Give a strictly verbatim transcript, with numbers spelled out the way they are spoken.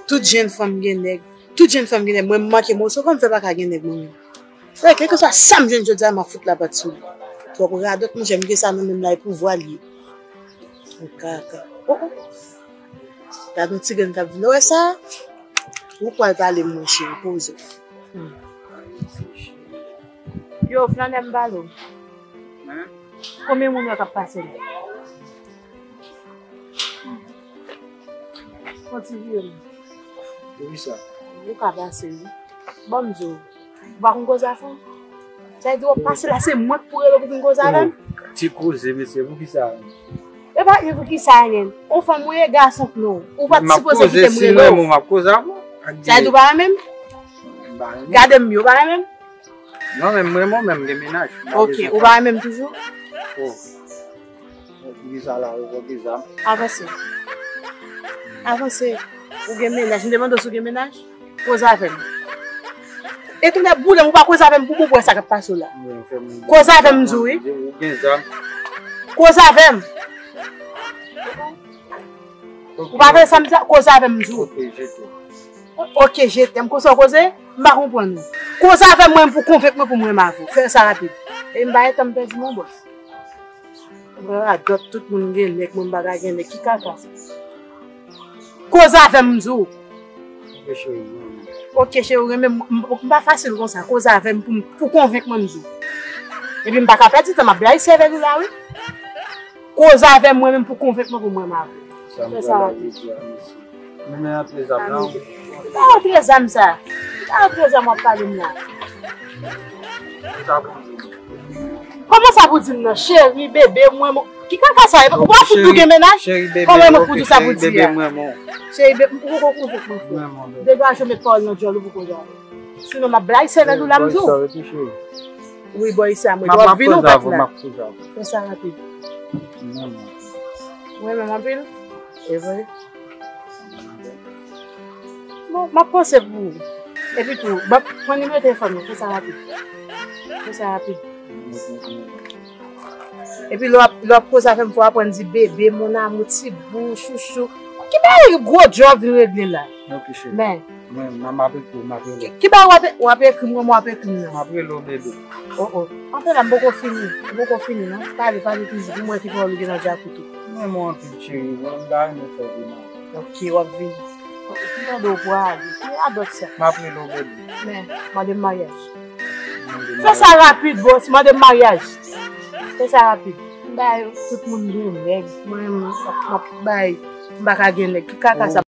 Tout jèn fanm gen nèg. Tout jèn fanm gen nèg. Mwen, m manke moso, kòman m fè pa ka gen nèg mwen menm? Wè, kèlkeswa sa m jwenn jodi a, m ap fout lapat sou li. Twòp radòt, monchè, m gen sa nan men m la, e pouvwa l ye. Yon kaka. Oh, oh. Gade yon ti grenn k ap vin. Ou wè sa? Ou pral pale m, monchè, poze w. Hmm. Yo, Flannè, m pale w. Konbyen moun wè k ap pase la? Fon ti vye m. Poukisa? Ou ka pase, wi. Bon, m di w, ou pa konn koze avè m? Sa vle di w ap pase la, se mwen k pou rele w pou vin koze avè m? Oh, ti koze, mesye, poukisa? E pa gen poukisa, anyen. Ou fanm ou ye, gason k non. Ou pa t sipoze kite m rele w. M ap koze, si m renmen w, m ap koze avè w. Sa vle di w pa renmen m? M pa renmen w. Gade m byen, ou pa renmen m? Non, men m renmen w, men m gen mennaj. Ok, ou pa renmen m toujou? Oh. Ki sa la, ou gen zam? Avanse. Avanse. Ou gen mennaj. M te mande w si w gen mennaj? Koze avè m. E tounen boule m, ou pa koze avè m pou bon, pou wè sa k ap pase w la. Koze avè m, m di w, wi. Ou gen zam. Koze avè m. Ou pa tande sa m di a? Koze avè m, m di w. Ok, je t'aime. Ok, je t'aime. Konsa w koze? M pa konprann ou. Koze avè m, mwen, pou konvenk mwen pou m renmen avè w. Fè sa rapid. E m pa gen tan m pèdi non, bòs. Radòt, tout moun gen nèg, mwen m pa ka gen nèg. Ki kaka sa? Koze avè m, m di w. Ok, cheri, mwen. Ok, cheri, ou renmen m, m, m pa fasil konsa. Koze avè m pou, pou konvenk mwen, m di w. Epi m pa ka pèdi tan, m ap blayi sèvèl ou la, wi. Koze avè m, mwen menm, pou konvenk mwen pou mwen renmen avè w. Fè sa rapid. Mwen men antre zam nan. Pa antre zam sa. Pa antre zam w ap pale m la. Kòman sa pou di m nan? Cheri, bebe, mwen, mwen. Ki kaka sa? Ou pa fout tou gen mennaj? Kòman mwen pou di sa pou di a? Cheri, bebe, ou poko konvenk mwen, frè. Degaje w, met pawòl nan djòl ou poko jan. Sinon, m ap blayi sèvèl ou la, m di w. Wi, bò isi a, mwen. W ap vin ou pa t la. Fè sa rapid. Ou renmen m anpil? E vre. Bon, m ap panse pou ou. Epi tou, ban, pran nimewo telefòn mwen, fè sa rapid. Fè sa rapid. Epi lè w ap, lè w ap koze avè m, fò w aprann di bebe, mon amour, ti bou, chouchou. Ki bagay gwo djòb vin regle la? Ok, cheri. Men. Mwen, m ap ekri w, m ap rele w. Ki, ki bagay w ap, w ap ekri m, kòman w ap ekri m nan? M ap rele w, bebe. Oh, oh. Anfen la, m poko fini. M poko fini, non. Pale, pale toujou. Pou mwen ki pawòl ou gen nan djakout ou. Mwen, mwen anpil, cheri. Mwen, m ta renmen fè demann. Ok, w ap vini. M tande w pwale. Ki radòt sa? M ap rele w, bebe. Men, mande m maryaj. Fè sa rapid, bòs. Mande m maryaj. Fè sa rapid. M bay tout moun gen nèg. Mwen, m ap, m ap bay. M pa ka gen nèg. Ki kaka sa?